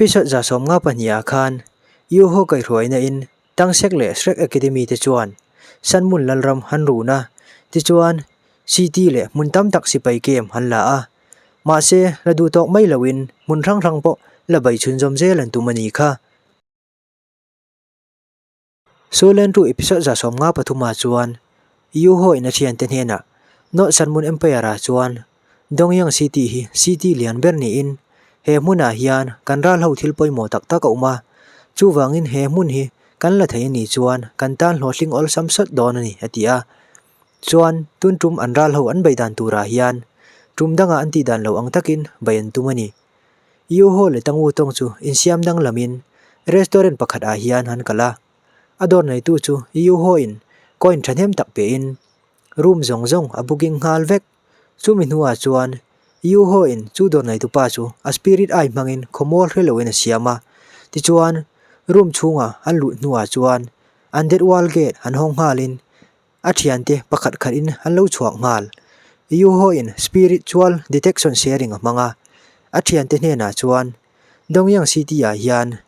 Episode 152 ah khan Yuho kaihhruaina in Tangsek leh Shrek Academy te chuan Sanmun Lalram han run a, tichuan City leh hmun tam tak sipai camp han la a. Mahse, la duh tawk mai loin hmun hrang hrang pawh la bei chhunzawm zel an tum a nih kha. Soul Land 2 episode 153 ah chuan Yu Ho in a thiante hnenah North Sanmun Empire ah chuan Dongyang City hi city lian ber niin he hmunah hian kan ral ho thil pawimawh tak tak a awm a, chuvangin he hmun hi kan la thei a nih chuan kan tan hlawhtling awlsam sawt dawn a ni a ti a. Chuan tun tum an ral ho an bei dan turah hian tum dangah an tih dan lo ang takin bei an tum a ni. Yu Ho leh Tang Wu Tong chu insiam danglamin restaurant pakhat ah hian an kal a. A dawr neitu chu Yu Ho in coin thahnem tak pehin room zawng zawng a booking nghal vek. Chumi hnuah chuan Yu Ho in chu dawr neitu pa chu a spirit eye hmangin khawmual hre loin a siam a. Tichuan room chhunga an luh hnuah chuan an dead wall gate an hawng nghalin A thiante pakhat khatin an lo chhuak nghal. Yuho-in spiritual detection sharing a hmang a, a thiante hnenah chuan Dongyang City-ah hian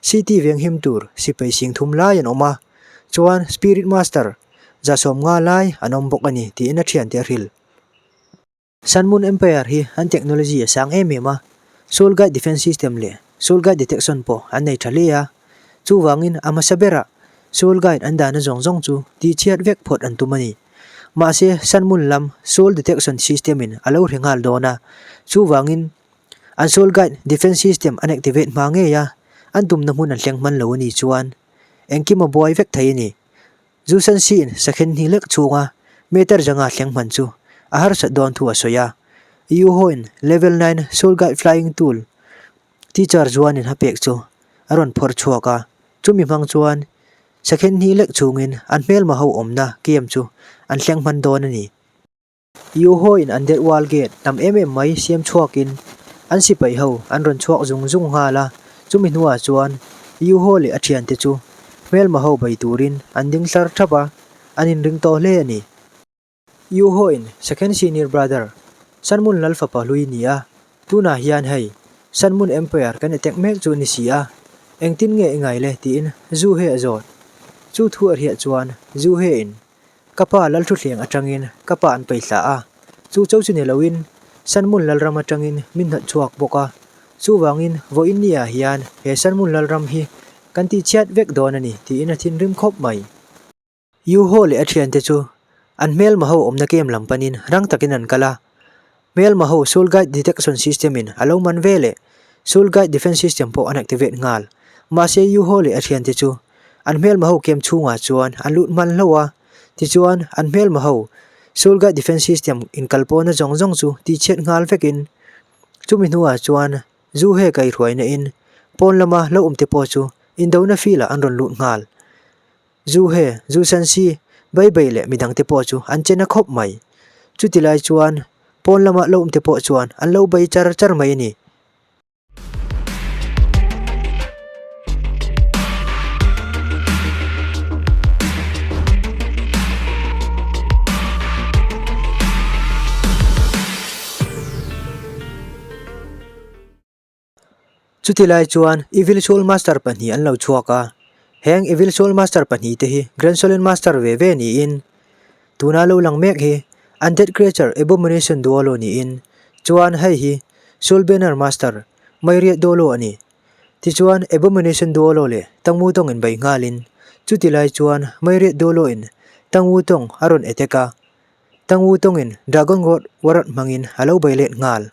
city venghim tur sipai sing thum lai an awm a, chuan spirit master 150 lai an awm bawk a ni tiin a thiante a hrilh. Sun Moon Empire hi an technology a sang em em a, Soul Guide Defense System leh Soul Guide Detection pawh an nei tha hle a, chuvangin a hmasa berah Soul Guide an dahna zawng zawng chu tihchhiat vek phawt an tum a ni. Mahse, Sun Moon lam Soul Detection System in a lo hre nghal dawn a, chuvangin an Soul Guide Defense System an activate hma ngei a, an tumna hmun an thleng hman lo a nih chuan engkim a buai vek thei a ni. Zu Sansi-in sakhen hnih lek chhunga meter zanga thleng hman chu a harsat dawn thu a sawi a. Yuho-in Level 9 Soul Guide Flying Tool teacher Zuanin a pek chu a rawn phawrh chhuak a, chumi hmang chuan sakhen hnih lek chhungin an hmelma ho awmna camp chu an thleng hman dawn a ni. Yuho-in an Dead Wall Gate tam em em mai siam chhuakin an sipai ho an rawn chhuak zung zung nghal a, chumi hnuah chuan Yuho leh a thiante chu hmelma ho bei turin an ding tlar thap a, an inring tawh hle a ni. Yuho-in Second Senior Brother, Sanmun Lal fapa hlui ni a, tunah hian hei Sanmun Empire kan attack mek chu ni si a, engtin nge i ngai le tiin Zuhe a zawt. Chu thu a hriat chuan Zuhe-in Ka pa Lalthuthleng atangin ka pa an peihla a, chu cho chu ni loin Sanmun Lalram atangin min hnawt chhuak bawk a, chuvangin vawiin ni ah hian he Sanmun Lalram hi kan tihchhiat vek dawn a ni tiin a thinrim khawp mai. Yuho leh a thiante chu an hmelma ho awmna kem lam panin rang takin an kal a, hmelma ho Soul Guide Detection System in a lo man ve leh Soul Guide Defense System pawh an activate nghal. Mahse Yuho leh a thiante chu An hmelma ho kem chhungah chuan an lut hman hlauh a, tichuan an hmelma ho Soul Guide Defense System inkalpawhna zawng zawng chu tihchhiat nghal vekin chumi hnuah chuan zu he kaihruaina in pawn lama lo awmte pawh chu indona field ah an rawn lut nghal. Zu he, zu sansi, bai bai leh midangte pawh chu an che na khawp mai. Chuti lai chuan pawn lama lo awmte pawh chuan an lo bai char char mai a ni. Chuti lai chuan Evil Soul Master pahnih an lo chhuak a, heng Evil Soul Master pahnih te hi Grand Solen Master ve ve niin tuna lo lang mek hi Undead Creature Abomination Duolo niin chuan hei hi Soul Banner Master Mairiat Dolo a ni. Tichuan Abomination Duolo leh Tangmu Tawng in bei nghalin chuti lai chuan Mairiat Dolo in Tangmu Tawng a rawn attack a, Tangmu Tawng in Dragon God Warrant hmangin a lo bei let nghal.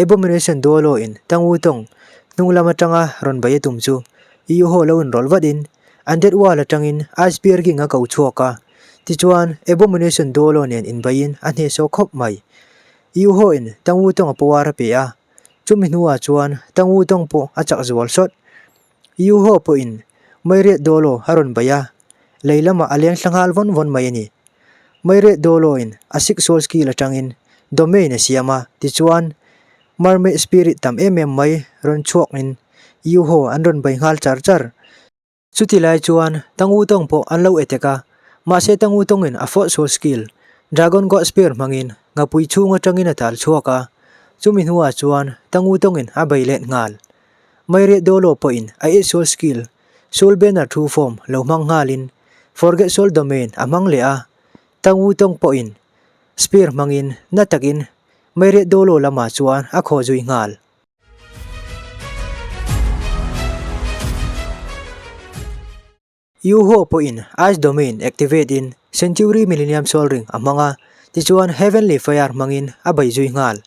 Abomination Duolo in Tang Wu Tong hnung lam atanga rawn bei a tum chu Yu Ho lo inrawlh vat in Undead Wall atangin Ice Spear King a ko chhuak a, tichuan Abomination Duolo nen inbeiin a hnehsawh khawp mai. Yu Ho in Tang Wu Tong a power a pe a, chumi hnuah chuan Tang Wu Tong pawh a chak zual sawt. Yu Ho pawhin Meiriat Duolo a rawn bei a, lei lamah a leng thla nghal vawn vawn mai a ni. Meiriat Duolo in a Six Soul Skill atangin Domain a siam a, tichuan Mermaid Spirit tam em em mai rawn chhuakin Yu Ho an rawn bei nghal char char. Chuti lai chuan Tang Wu Tong pawh an lo etek a, mahse Tang Wu Tongin a Fourth Soul Skill, Dragon God Spear hmangin ngapui chhung atangin a tal chhuak a, chumi hnuah chuan Tang Wu Tongin a bei let nghal. Meiriat Dolo pawhin a Eight Soul Skill, Soul Banner True Form lo hmang nghalin Forget Soul Domain a hmang leh a, Tang Wu Tong pawhin Spear hmangin na takin Meiriat Dolo lamah chuan a khaw zui nghal. Yuho pawhin Ice Domain activate in Century Millennium Soul Ring a hmang a, tichuan Heavenly Fire hmangin a bei zui nghal.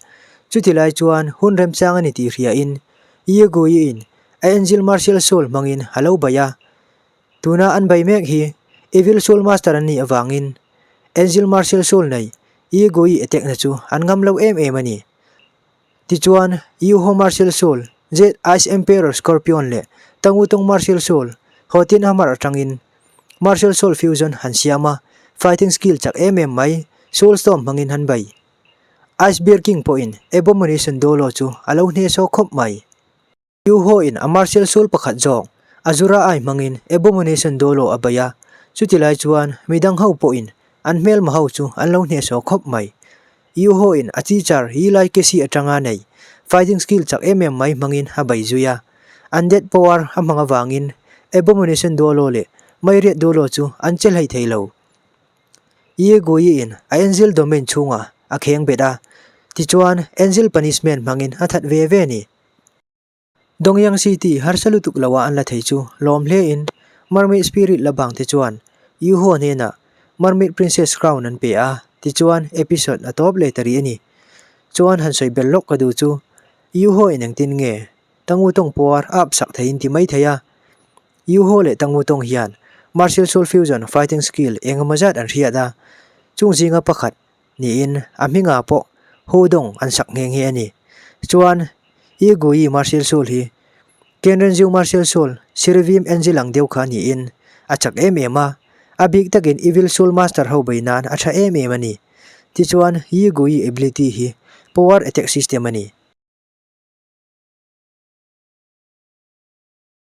Chuti lai chuan hun remchang a ni tih hria in Ye Guyi in a Angel Martial Soul hmangin a lo bei a. Tuna an bei mek hi Evil Soul Master an nih avangin Angel Martial Soul nei Ye Guyi attack na chu an ngam lo em em a ni. Tichuan, Yuho Martial Soul, Jade Ice Emperor Scorpion leh Tangutong Martial Soul, Hotin Hammer atangin Martial Soul Fusion han siam a, fighting skill chak em em mai, Soul Storm hmangin han bei. Ice Bear King pawhin Abomination Dolo chu a lo hnehsawh khawp mai. Yuho in a martial soul pakhat zawk Azura Eye hmangin Abomination Dolo a bei a, chuti lai chuan midang ho pawhin an hmelma ho chu an lo hnehsawh khawp mai. Yuho in a teacher Yilai Kesi atanga nei fighting skill chak em em mai hmangin a bei zui a, Undead power a hmang avangin Abomination Dolo leh Myriad Dolo chu an che hlei thei lo. Ye Guyi in a Angel Domain chhungah a kheng bet a, tichuan Angel Punishment hmangin a that ve ve a ni. Dongyang City harsa lutuk loah an la thei chu lawm hle in Mermaid Spirit la bang te chuan Yuho hnenah Mermaid Princess Crown an pe a, tichuan episode a tawp leh ta rih a ni. Chuan han sawi bel lawk ka duh chu Yuho in engtin nge Tangu tawng puar a up sak thei in ti mai thei a. Yuho leh Tangu tawng hian Martial Soul Fusion fighting skill eng emaw zat an hriat a, chung zinga pakhat niin a hmingah pawh Ho Dong an sak nghe nghe a ni. Chuan, I Gui Martial Soul hi Kenrenju Martial Soul Sirivim Angel ang deuh kha niin a chak em em a, a bik takin Evil Soul Master ho bei nan a tha em em a ni. Tichuan, Yi Gui ability hi Power Attack System a ni.